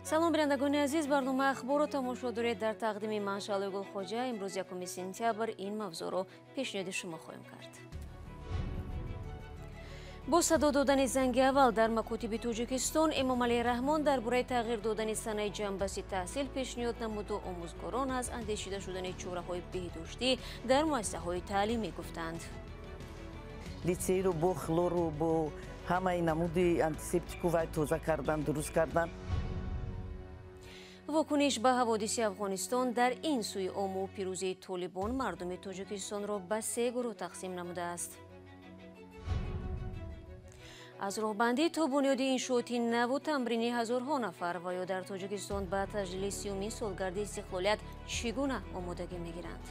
Салом бинандагони азиз, барномаи ахборро тамошо доред. Дар тақдими ман Шаълои Гулхоҷа имрӯз 1 сентябр ин мавзӯъро пешниҳоди шумо хоҳем кард. Бо садо додани занги аввал дар макотиби Тоҷикистон, Эмомалӣ Раҳмон дар бораи тағйир додани санаи ҷамъбасти таҳсил пешниҳод намуду омӯзгорон аз андешида шудани чораҳои беҳдоштӣ дар муассисаҳои таълимӣ гуфтанд. Литсейро бо хлору бо ҳамаи намуди антисептику вай тоза кардан, дуруст кардан. Вокуниш ба ҳаводиси Афғонистон дар ин сӯи Ому пирӯзии Толибон мардуми Тоҷикистонро ба се гурӯҳ тақсим намудааст. Аз роҳбандӣ то бунёди иншооти наву тамрини ҳазорҳо нафар ва ё дар Тоҷикистон ба таҷлили 30-умин солгарди истиқлолият чӣ гуна омодагӣ мегиранд?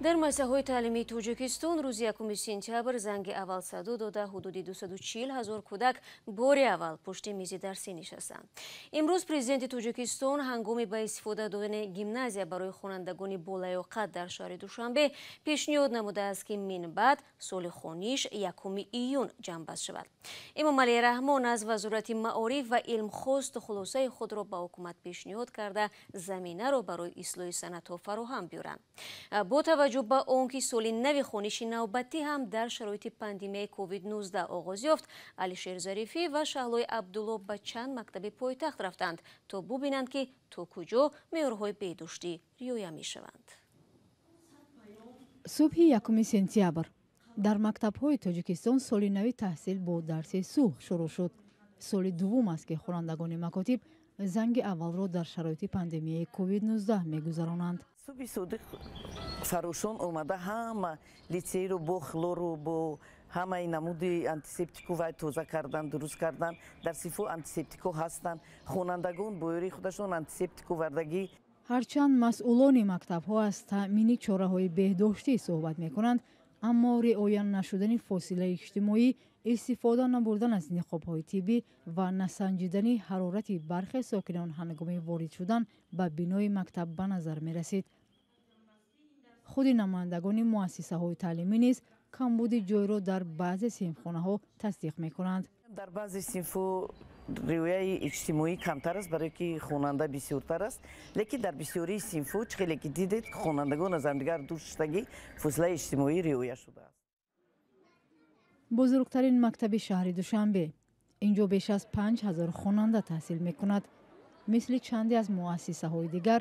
Дар муассисаҳои таълимии Тоҷикистон рӯзи 1 сентябр занги аввал садо дода ҳудуди 240 ҳазор кӯдак бори аввал пушти мизи дарсӣ нишастанд. Имрӯз президенти Тоҷикистон ҳангоми ба истифода додани гимназия барои хонандагони болаёқат дар шаҳри Душанбе пешниҳод намудааст, ки минбаъд соли хониш 1 июн ҷамъбаст шавад. Эмомалӣ Раҳмон аз Вазорати маориф ва илм хост хулосаи худро ба ҳукумат пешниҳод карда заминаро барои ислоҳи санадҳо фароҳам биёранд. Бо таваҷҷӯҳ ба он ки соли нави хониши навбатӣ ҳам дар шароити пандемияи COVID-19 оғоз ёфт, Алишер Зарифӣ ва Шаҳлои Абдулло ба чанд мактаби пойтахт рафтанд, то бубинанд, ки то куҷо меъёрҳои беҳдоштӣ риоя мешаванд. Субҳи 1 сентябр дар мактабҳои Тоҷикистон соли нави таҳсил бо дарси субҳ шурӯъ шуд. Соли дуввум аст, ки хонандагони макотиб занги аввалро дар шароити пандемияи COVID-19 мегузаронанд. Субҳи содиқ фарошон омада ҳама литсейро бо хлору бо ҳамаи намуди антисептику вай тоза кардан, дуруст кардан. Дар синфҳо антисептикҳо ҳастанд. Хонандагон бо ёрии худашон антисептику вардагӣ. Ҳарчанд масъулони мактабҳо аз таъмини чораҳои беҳдоштӣ суҳбат мекунанд, аммо риоя нашудани фосилаи иҷтимоӣ, истифода набурдан аз ниқобҳои тиббӣ ва насанҷидани ҳарорати бархе сокинон ҳангоми ворид шудан ба бинои мактаб ба назар мерасид. Худи намояндагони муассисаҳои таълимӣ низ камбуди ҷойро дар баъзе синфхонаҳо тасдиқ мекунанд. Дар баъзе синфҳо риояи иҷтимоӣ камтар аст, барое ки хонанда бисёртар аст, лекин дар бисёрии синфҳо чӣ хеле ки дидед, хонандагон аз ҳамдигар дур шудагӣ, фосилаи иҷтимоӣ риоя шудааст. Бузургтарин мактаби шаҳри Душанбе. Инҷо беш аз 5000 хонанда таҳсил мекунад. Мисли чанде аз муассисаҳои дигар,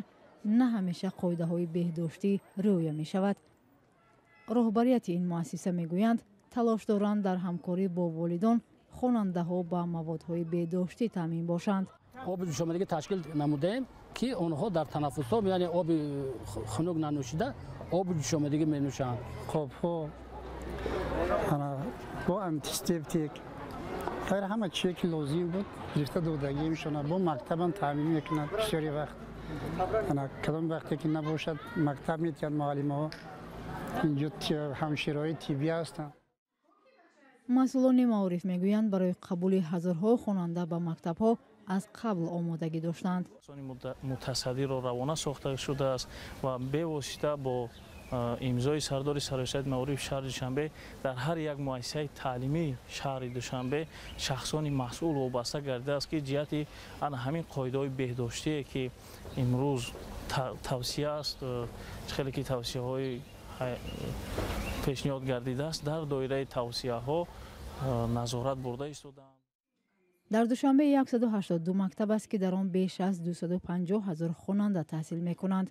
на ҳамеша қоидаҳои беҳдоштӣ риоя мешавад. Роҳбарияти ин муассиса мегӯянд, талош доранд дар ҳамкорӣ бо волидон хонандаҳо ба маводҳои беҳдоштӣ таъмин бошанд. Оби ҷӯшомадагӣ ташкил намудаем, ки онҳо дар танаффусҳо, яъне оби хунук нанӯшида, оби ҷӯшомадагӣ менӯшанд. Қобҳо бо антисептик, ғайр ҳама чизе ки лозим буд гирифта додагиимшона бо мактабам таъмин мекунад. Бисёри вақт кадом вақте ки набошад, мактаб метиҳад муаллимаҳо. Инҷо ҳамшираҳои тиббӣ ҳастанд. Масъулони маориф мегӯянд, барои қабули ҳазорҳо хонанда ба мактабҳо аз қабл омодагӣ доштанд. Мутасаддиро равона сохта шудааст ва бевосита бо имзои сардори сароясати маориф шаҳри Душанбе дар ҳар як муассисаи таълимии шаҳри Душанбе шахсони масъул вобаста гардидааст, ки ҷиҳати ана ҳамин қоидаҳои беҳдоштие, ки имрӯз тавсия аст, хеле ки тавсияҳои пешниҳод гардидааст, дар доираи тавсияҳо назорат бурда истодаанд. Дар Душанбе 182 мактаб аст, ки дар он беш аз 250 ҳазор хонанда таҳсил мекунанд.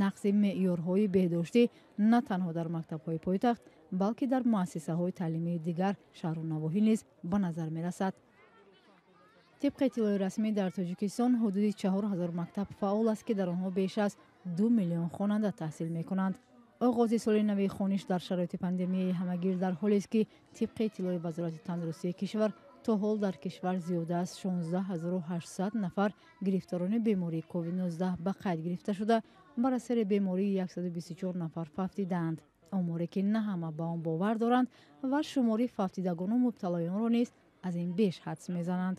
Нақси меъёрҳои беҳдоштӣ на танҳо дар мактабҳои пойтахт, балки дар муассисаҳои таълимии дигар шаҳру навоҳӣ низ ба назар мерасад. Тибқи иттилои расмӣ, дар Тоҷикистон ҳудуди 4000 мактаб фаъол аст, ки дар онҳо беш аз 2 миллион хонанда таҳсил мекунанд. Оғози соли нави хониш дар шароити пандемияи ҳамагир дар ҳолест, ки тибқи иттилои Вазорати тандурустии кишвар то ҳол дар кишвар зиёда аз 16800 нафар гирифторони бемории COVID-19 ба қайд гирифта шуда, бар асари бемории 124 нафар фавтидаанд. Оморе ки на ҳама ба он бовар доранд ва шумори фавтидагону мубталоёнро низ аз ин беш ҳадс мезананд.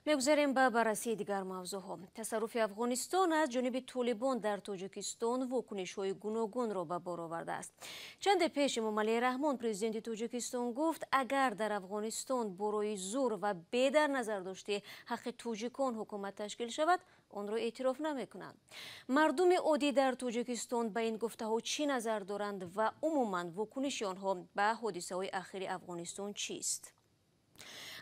Мегузарем ба баррасии дигар мавзӯъҳо. Тасарруфи Афғонистон аз ҷониби Толибон дар Тоҷикистон вокунишҳои гуногунро ба бор овардааст. Чанде пеш Эмомалӣ Раҳмон, президенти Тоҷикистон, гуфт, агар дар Афғонистон бо роҳи зур ва бе дар назардошти ҳаққи тоҷикон ҳукумат ташкил шавад, онро эътироф намекунанд. Мардуми оддӣ дар Тоҷикистон ба ин гуфтаҳо чӣ назар доранд ва умуман вокуниши онҳо ба ҳодисаҳои ахири Афғонистон чист?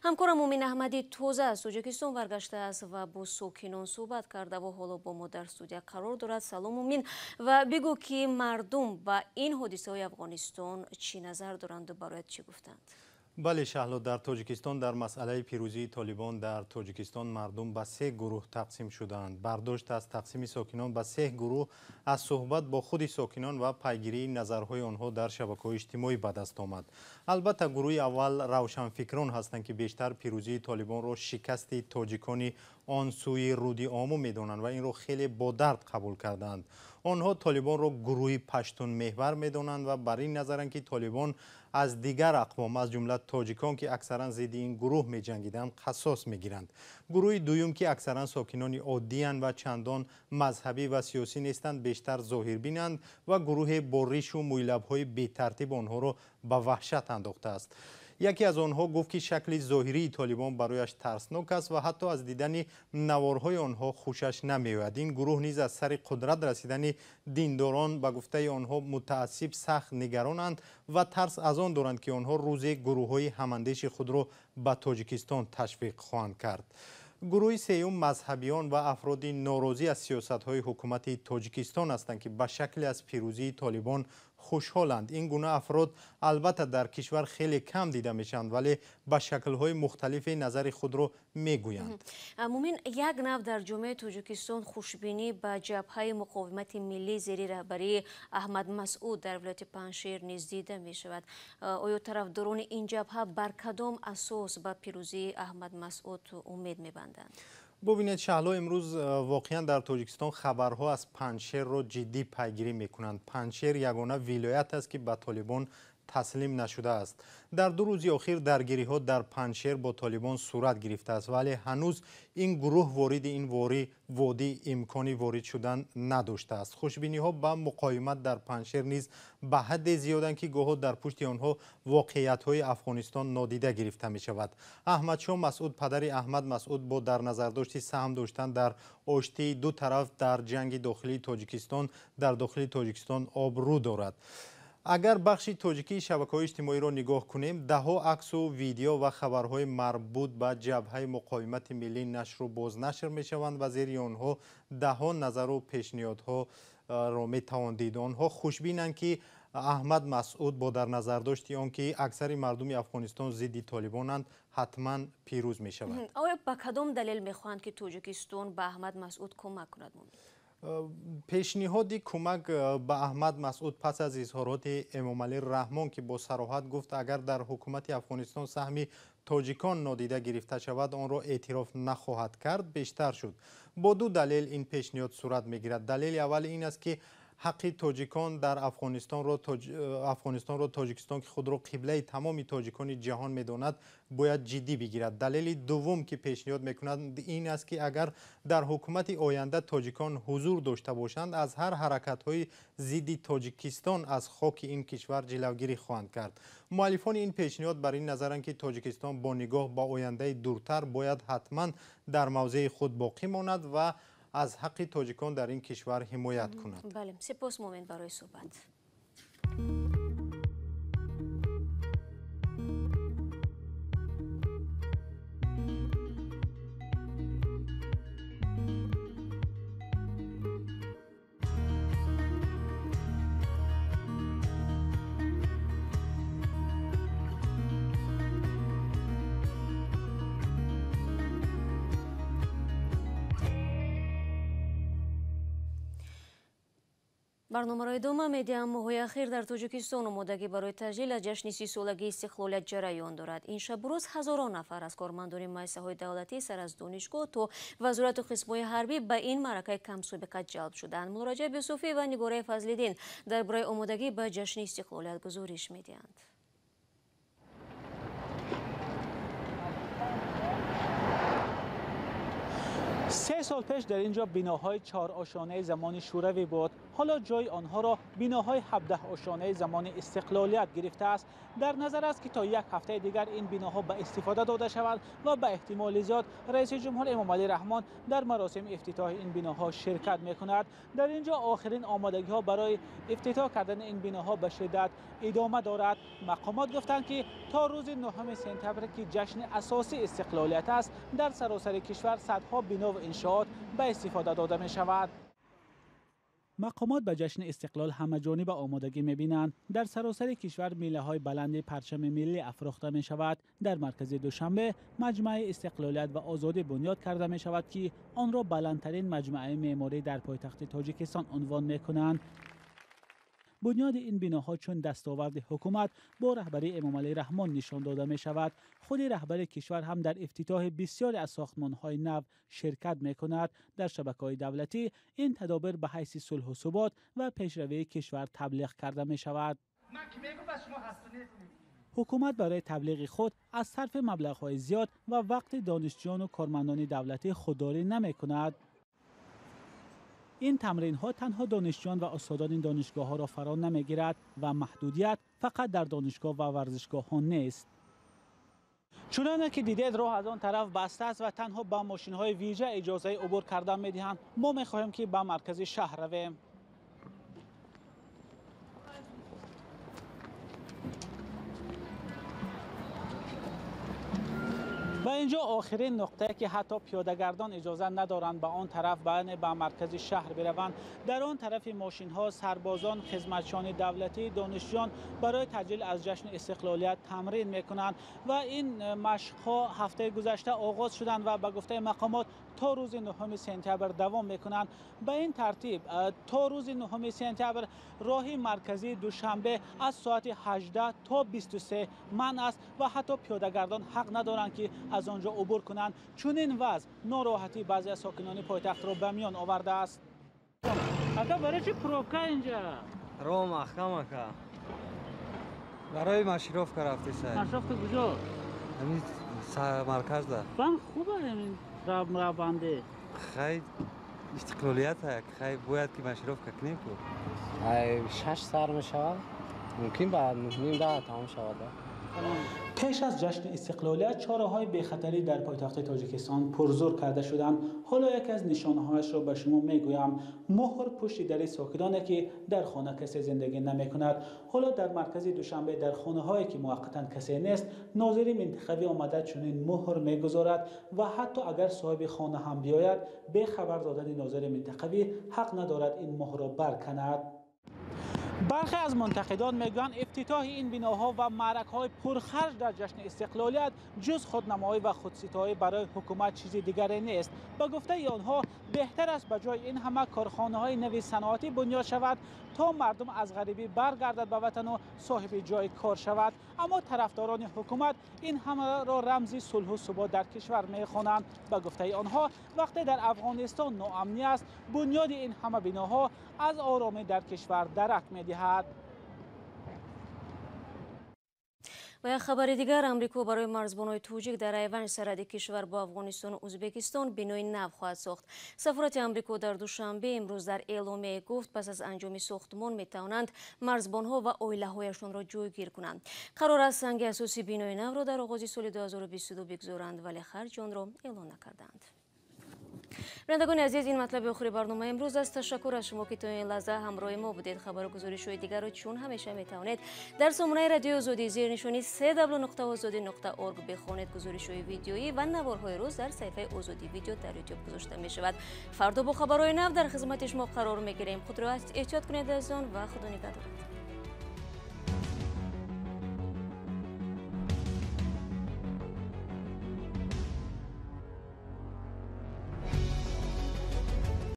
Ҳамкорам Мумин Аҳмадӣ тоза аз Тоҷикистон баргаштааст ва бо сокинон суҳбат карда ва ҳоло бо мо дар студия қарор дорад. Салом, Мумин, ва бигӯ, ки мардум ба ин ҳодисаҳои Афғонистон чӣ назар доранду барояд чӣ гуфтанд? Бале, Шаҳло, дар Тоҷикистон дар масъалаи пирӯзии Толибон дар Тоҷикистон мардум ба се гурӯҳ тақсим шудаанд. Бардошт аз тақсими сокинон ба се гурӯҳ аз суҳбат бо худи сокинон ва пайгирии назарҳои онҳо дар шабакаҳои иҷтимоӣ ба даст омад. Албатта, гурӯҳи аввал равшанфикрон ҳастанд, ки бештар пирӯзии Толибонро шикасти тоҷикони он сӯи руди Ому медонанд ва инро хеле бо дард қабул кардаанд. Онҳо Толибонро гурӯҳи паштунмеҳвар медонанд ва бар ин назаранд, ки Толибон аз дигар ақвом, аз ҷумла тоҷикон, ки аксаран зидди ин гурӯҳ меҷангиданд, қасос мегиранд. Гурӯҳи дуюм, ки аксаран сокинони оддиянд ва чандон мазҳабӣ ва сиёсӣ нестанд, бештар зоҳирбинанд ва гурӯҳе бо ришу мӯйлабҳои бетартиб онҳоро ба ваҳшат андохтааст. Яке аз онҳо гуфт, ки шакли зоҳирии Толибон барояш тарснок аст ва ҳатто аз дидани наворҳои онҳо хушаш намеояд. Ин гурӯҳ низ аз сари қудрат расидани диндорон, ба гуфтаи онҳо мутаассиб, сахт нигаронанд ва тарс аз он доранд, ки онҳо рӯзе гурӯҳҳои ҳамандеши худро ба Тоҷикистон ташвиқ хоҳанд кард. Гурӯҳи сеюм мазҳабиён ва афроди норозӣ аз сиёсатҳои ҳукумати Тоҷикистон ҳастанд, ки ба шакле аз пирӯзии Толибон хушҳоланд. Ин гуна афрод албатта дар кишвар хеле кам дида мешаванд, вале ба шаклҳои мухталифи назари худро мегӯянд. Мумин, як нав дар ҷомеаи Тоҷикистон хушбинӣ ба ҷабҳаи муқовимати миллӣ зери раҳбарии Аҳмад Масъуд дар вилояти Панҷшер низ дида мешавад. Оё тарафдорони ин ҷабҳа бар кадом асос ба пирӯзии Аҳмад Масъуд умед мебанданд? Бубинед, Шаҳло, имрӯз воқеан дар Тоҷикистон хабарҳо аз Панҷшерро ҷиддӣ пайгирӣ мекунанд. Панҷшер ягона вилоят аст, ки ба Толибон таслим нашудааст. Дар 2 рӯзи охир даргириҳо дар Панҷшер бо Толибон сурат гирифтааст, вале ҳанӯз ин гурӯҳ вориди ин водӣ имкони ворид шудан надоштааст. Хушбиниҳо ба муқовимат дар Панҷшер низ ба ҳадде зиёданд, ки гоҳо дар пушти онҳо воқеиятҳои Афғонистон нодида гирифта мешавад. Аҳмадшоҳ Масъуд, падари Аҳмад Масъуд, бо дар назардошти саҳм доштан дар оштии ду тараф дар ҷанги дохилии Тоҷикистон дар дохили Тоҷикистон обрӯ дорад. Агар бахши тоҷикии шабакаҳои иҷтимоиро нигоҳ кунем, даҳҳо аксу видео ва хабарҳои марбут ба ҷабҳаи муқовимати миллӣ нашру бознашр мешаванд ва зери онҳо даҳҳо назару пешниҳодҳоро метавон дид. Онҳо хушбинанд, ки Аҳмад Масъуд бо дар назардошти он ки аксари мардуми Афғонистон зидди толибонанд, ҳатман пирӯз мешавад. Оё ба кадом далел мехоҳанд, ки Тоҷикистон ба Аҳмад Масъуд кӯмак кунад? Пешниҳоди кӯмак ба Аҳмад Масъуд пас аз изҳороти Эмомалӣ Раҳмон, ки бо сароҳат гуфт, агар дар ҳукумати Афғонистон саҳми тоҷикон нодида гирифта шавад, онро эътироф нахоҳад кард, бештар шуд. Бо ду далел ин пешниҳод сурат мегирад. Далели аввал ин аст, ки ҳаққи тоҷикон дар Афғонистонро Тоҷикистон, ки худро қиблаи тамоми тоҷикони ҷаҳон медонад, бояд ҷиддӣ бигирад. Далели дуввум, ки пешниҳод мекунад, ин аст, ки агар дар ҳукумати оянда тоҷикон ҳузур дошта бошанд, аз ҳар ҳаракатҳои зидди Тоҷикистон аз хоки ин кишвар ҷилавгирӣ хоҳанд кард. Муаллифони ин пешниҳод бар ин назаранд, ки Тоҷикистон бо нигоҳ ба ояндаи дуртар бояд ҳатман дар мавзеи худ боқӣ монад ва аз ҳаққи тоҷикон дар ин кишвар ҳимоят кунад. Бале, сипос, Мумин, барои суҳбат. Барномаро идома медиҳам. Моҳҳои ахир дар Тоҷикистон омодагӣ барои таҷлил аз ҷашни 30-солагии истиқлолият ҷараён дорад. Ин шабу рӯз ҳазорон нафар аз кормандони муассисаҳои давлатӣ сар аз донишгоҳ то вазорату қисмҳои ҳарбӣ ба ин маъракаи камсобиқа ҷалб шуданд. Муллораҷаб Юсуфӣ ва Нигораи Фазлиддин дар бораи омодагӣ ба ҷашни истиқлолият гузориш медиҳанд. 3 сол пеш дар инҷо биноҳои 4-ошонаи замони шӯравӣ буд. Ҳоло ҷои онҳоро биноҳои 17-ошонаи замони истиқлолият гирифтааст. Дар назар аст ки то як ҳафтаи дигар ин биноҳо ба истифода дода шаванд ва ба эҳтимоли зиёд раиси ҷумҳур Эмомалӣ Раҳмон дар маросими ифтитоҳи ин биноҳо ширкат мекунад. Дар инҷо охирин омодагиҳо барои ифтитоҳ кардани ин биноҳо ба шиддат идома дорад. Мақомот гуфтанд ки то рӯзи 9 сентябр ки ҷашни асосии истиқлолият аст, дар саросари кишвар садҳо бино ва иншоот ба истифода дода мешавад. Мақомот ба ҷашни истиқлол ҳамаҷониба омодагӣ мебинанд. Дар саросари кишвар милаҳои баланди парчами миллӣ афрохта мешавад. Дар маркази Душанбе маҷмааи истиқлолият ва озодӣ бунёд карда мешавад ки онро баландтарин маҷмааи меъморӣ дар пойтахти Тоҷикистон унвон мекунанд. Бунёди ин биноҳо чун дастоварди ҳукумат бо раҳбарии Эмомалӣ Раҳмон нишон дода мешавад. Худи раҳбари кишвар ҳам дар ифтитоҳи бисёре аз сохтмонҳои нав ширкат мекунад. Дар шабакаҳои давлатӣ ин тадобир ба ҳайси сулҳу субот ва пешравии кишвар таблиғ карда мешавад. Ҳукумат барои таблиғи худ аз сарфи маблағҳои зиёд ва вақти донишҷӯёну кормандони давлатӣ худдорӣ намекунад. Ин тамринҳо танҳо донишҷӯён ва устодони донишгоҳҳоро фаро намегирад ва маҳдудият фақат дар донишгоҳ ва варзишгоҳҳо нест. Чуноне ки дидед, роҳ аз он тараф баста аст ва танҳо ба мошинҳои вижа иҷозаи убур кардан медиҳанд. Мо мехоҳем ки ба маркази шаҳр равем. Ва инҷо охирин нуқтае ки ҳатто пиёдагардон иҷоза надоранд ба он тараф, ба маркази шаҳр бираванд. Дар он тарафи мошинҳо сарбозон, хизматчиёни давлатӣ, донишҷӯён барои таҷлил аз ҷашни истиқлолият тамрин мекунанд ва ин машқҳо ҳафтаи гузашта оғоз шуданд ва ба гуфтаи мақомот то рӯзи 9 сентябр давом мекунанд. Ба ин тартиб то рӯзи 9 сентябр роҳи марказии Душанбе аз соати 18 то 23 манъ аст ва ҳатто пиёдагардон ҳақ надоранд ки аз он ҷо убур кунанд. Чунин вазъ нороҳатии баъзе аз сокинони пойтахтро ба миён овардааст. Ака, барои чи пробка инҷа? Роҳ маҳкам, ака. Барои маршировка рафтеса. Маршировка куҷо? Ҳамин марказда. Бан хуб ҳамин раванде. Хай истиқлолият хай бояд ки маршировка кунем ку. Ай 6 сар мешавад. Мумкин ба 9:30 тамом шавад. Пеш аз ҷашни истиқлолият чораҳои бехатарӣ дар пойтахти Тоҷикистон пурзур карда шуданд. Ҳоло яке аз нишонаҳояшро ба шумо мегӯям. Муҳр пушти дари сокиноне ки дар хона касе зиндагӣ намекунад. Ҳоло дар маркази Душанбе дар хонаҳое ки муваққатан касе нест, нозири минтақавӣ омада чунин муҳр мегузорад ва ҳатто агар соҳиби хона ҳам биёяд, бе хабар додани нозири минтақавӣ ҳақ надорад ин муҳрро барканад. Бархе аз мунтақидон мегӯянд ифтитоҳи ин биноҳо ва маъракаҳои пурхарҷ дар ҷашни истиқлолият ҷуз худнамоӣ ва худситоӣ барои ҳукумат чизи дигаре нест. Ба гуфтаи онҳо беҳтар аст ба ҷои ин ҳама корхонаҳои нави саноатӣ бунёд шавад то мардум аз ғарибӣ баргардад ба ватану соҳиби ҷои кор шавад. Аммо тарафдорони ҳукумат ин ҳамаро рамзи сулҳу субот дар кишвар мехонанд. Ба гуфтаи онҳо вақте дар Афғонистон ноамнӣ аст, бунёди ин ҳама биноҳо аз оромӣ дар кишвар дарак медиҳад. Ва як хабари дигар, Амрико барои марзбонои тоҷик дар айвани сарҳади кишвар бо Афғонистону Ӯзбекистон бинои нав хоҳад сохт. Сафорати Амрико дар Душанбе имрӯз дар эъломияе гуфт, пас аз анҷоми сохтмон метавонанд марзбонҳо ва оилаҳояшонро ҷойгир кунанд. Қарор аст санги асоси бинои навро дар оғози соли 2022 бигзоранд, вале харҷи онро эълон накарданд. Бинандагони азиз, ин матлаби охири барномаи имрӯз аст. Ташаккур аз шумо ки то ин лаҳза ҳамроҳи мо будед. Хабару гузоришҳои дигарро чун ҳамеша метавонед дар сомонаи радиои Озодӣ зери нишони www.ozodi.org бихонед. Гузоришҳои видеоӣ ва наворҳои рӯз дар саҳифаи Озодӣ видео дар YouTube гузошта мешавад. Фардо бо хабарҳои нав дар хизмати шумо қарор мегирем. Худро эҳтиёт кунед азизон ва худо нигаҳдорад.